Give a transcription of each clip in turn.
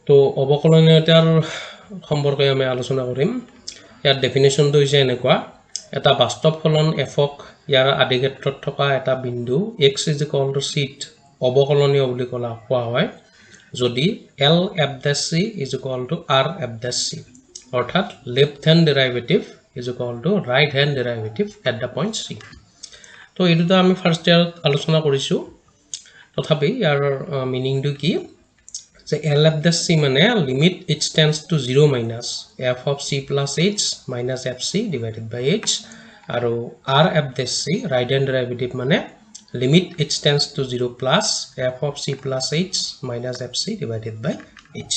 তো অৱকলনীয়তাৰ সম্পৰ্কে আমি আলোচনা কৰিম। ইয়াৰ ডেফিনেশ্যনটো হৈছে এনেকুৱা: এটা বাস্তৱ ফলন এফক ইয়াৰ আদিক্ষেত্ৰত থকা এটা বিন্দু এক্স is equal to চিত অৱকলনীয় বুলি কোৱা হয় যদি L f dash c is equal to R f dash c, অৰ্থাৎ left hand derivative is equal to right hand derivative at the point c। তো এই দুটা আমি ফাৰ্ষ্ট ইয়াৰত আলোচনা কৰিছোঁ। তথাপি ইয়াৰ মিনিংটো কি যে এল এফ ডেছ চি মানে limit h tends to zero minus f of c plus h minus f c divided by h, আৰু R f dash c, right hand derivative মানে limit h tends to zero plus f of c plus h minus f c divided by h।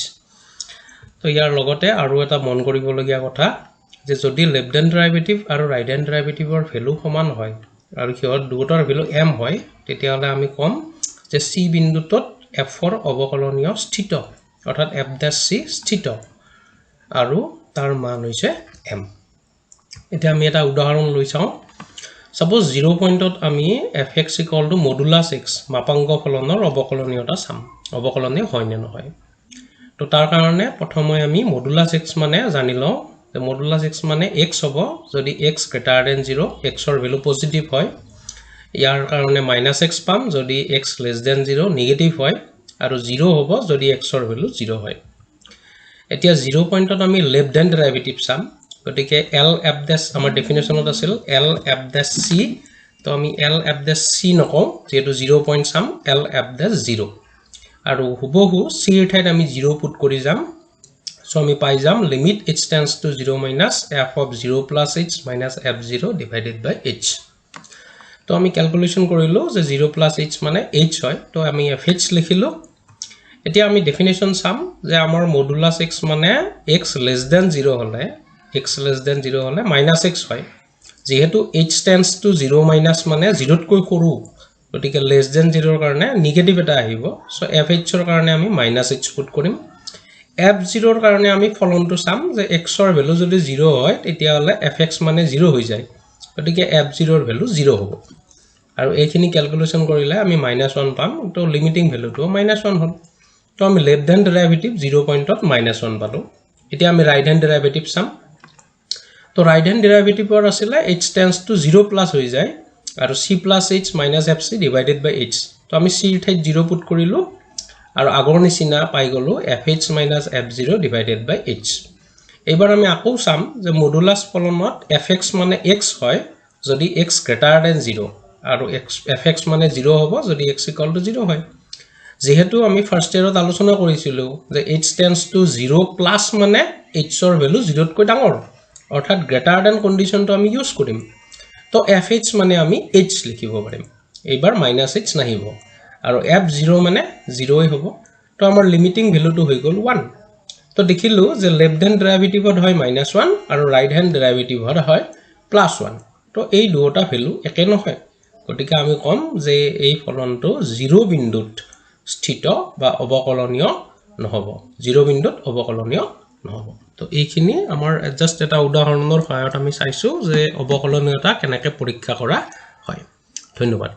তো ইয়াৰ লগতে আৰু এটা মন কৰিবলগীয়া কথা যে যদি লেফ্ট হেণ্ড ডেৰাইভেটিভ আৰু ৰাইট হেণ্ড ডেৰাইভেটিভৰ ভেলু সমান হয় আৰু সিহঁত দুয়োটাৰ ভেলু এম হয়, তেতিয়াহ'লে আমি ক'ম যে চি বিন্দুটোত এফৰ অৱকলনীয় স্থিত, অৰ্থাৎ এফ ডেছ চি স্থিত আৰু তাৰ মান হৈছে এম। এতিয়া আমি এটা উদাহৰণ লৈ চাওঁ। ছাপ'জ জিৰ' পইণ্টত আমি f x equal to modulus x মাপাংক ফলনৰ অৱকলনীয়তা চাম, অৱকলনীয় হয় নে নহয়। তো তাৰ কাৰণে প্ৰথমে আমি মডুলাছ এক্স মানে জানি লওঁ যে মডুলাছ এক্স মানে এক্স হ'ব যদি এক্স গ্ৰেটাৰ দেন জিৰ', এক্সৰ ভেলু পজিটিভ হয়। ইয়াৰ কাৰণে মাইনাছ এক্স পাম যদি x less than zero, negative হয়, আৰু জিৰ' হ'ব যদি এক্সৰ ভেলু জিৰ' হয়। এতিয়া জিৰ' পইণ্টত আমি লেফ্ট হেণ্ড ডেৰাইভেটিভ চাম। গতিকে এল এফ ডেছ আমাৰ ডেফিনেশ্যনত আছিল এল এফ ডেছ চি। তো আমি এল এফ ডেছ চি নকওঁ, যিহেতু জিৰ' পইণ্ট চাম, এল এফ ডেছ জিৰ' আৰু হুবহু চিৰ ঠাইত আমি জিৰ' পুট কৰি যাম। চ' আমি পাই যাম limit h tends to zero minus f of zero plus h minus f zero divided by h। তো আমি কেলকুলেশ্যন কৰিলোঁ যে জিৰ' প্লাছ এইচ মানে এইচ হয়। তো আমি এফ এইচ লিখিলোঁ। এতিয়া আমি ডেফিনেশ্যন চাম যে আমাৰ মডুলাছ এক্স মানে এক্স লেছ দেন জিৰ' হ'লে, এক্স লেছ দেন জিৰ' হ'লে মাইনাছ এক্স হয়। যিহেতু h tends to zero minus মানে জিৰ'তকৈ সৰু, গতিকে লেছ দেন জিৰ'ৰ কাৰণে নিগেটিভ এটা আহিব। চ' এফ এইচৰ কাৰণে আমি মাইনাছ এইচ পুট কৰিম। এফ জিৰ'ৰ কাৰণে আমি ফলনটো চাম যে এক্সৰ ভেলু যদি জিৰ' হয়, তেতিয়াহ'লে এফ এক্স মানে জিৰ' হৈ যায়। গতিকে এফ জিৰ'ৰ ভেলু জিৰ' হ'ব আৰু এইখিনি কেলকুলেশ্যন কৰিলে আমি মাইনাছ ওৱান পাম। তো লিমিটিং ভেলুটো মাইনাছ ওৱান হ'ল। তো আমি লেফ্ট হেণ্ড ডেৰাইভেটিভ জিৰ' পইণ্টত মাইনাছ ওৱান পালোঁ। এতিয়া আমি ৰাইট হেণ্ড ডেৰাইভেটিভ চাম। তো ৰাইট হেণ্ড ডেৰাইভেটিভৰ আছিলে h tends to zero plus হৈ যায় আৰু c plus h minus f c divided by h। তো আমি চিৰ ঠাইত জিৰ' পুট কৰিলোঁ আৰু আগৰ নিচিনা পাই গ'লোঁ f h minus f zero divided by h। এইবাৰ আমি আকৌ চাম যে মডুলাছ ফলনত এফ এক্স মানে এক্স হয় যদি এক্স গ্ৰেটাৰ দেন জিৰ', আৰু এফ এক্স মানে জিৰ' হ'ব যদি এক্স ইকুৱেল টু জিৰ' হয়। যিহেতু আমি ফাৰ্ষ্ট ইয়েৰত আলোচনা কৰিছিলোঁ যে h tends to zero plus মানে এইচৰ ভেলু জিৰ'তকৈ ডাঙৰ, অৰ্থাৎ গ্ৰেটাৰ দেন কণ্ডিশ্যনটো আমি ইউজ কৰিম। তো এফ এইচ মানে আমি এইচ লিখিব পাৰিম, এইবাৰ মাইনাছ এইচ নাহিব, আৰু এফ জিৰ' মানে জিৰ'ই হ'ব। তো আমাৰ লিমিটিং ভেলুটো হৈ গ'ল ওৱান। তো দেখিলোঁ যে লেফ্ট হেণ্ড ডেৰাইভেটিভত হয় মাইনাছ ওৱান আৰু ৰাইট হেণ্ড ডেৰাইভেটিভত হয় প্লাছ ওৱান। তো এই দুয়োটা ভেলু একে নহয়। গতিকে আমি ক'ম যে এই ফলনটো জিৰ' বিন্দুত স্থিত বা অৱকলনীয় নহ'ব, জিৰ' বিন্দুত অৱকলনীয় নহ'ব। তো এইখিনি আমাৰ জাষ্ট এটা উদাহৰণৰ সহায়ত আমি চাইছোঁ যে অৱকলনীয়তা কেনেকৈ পৰীক্ষা কৰা হয়। ধন্যবাদ।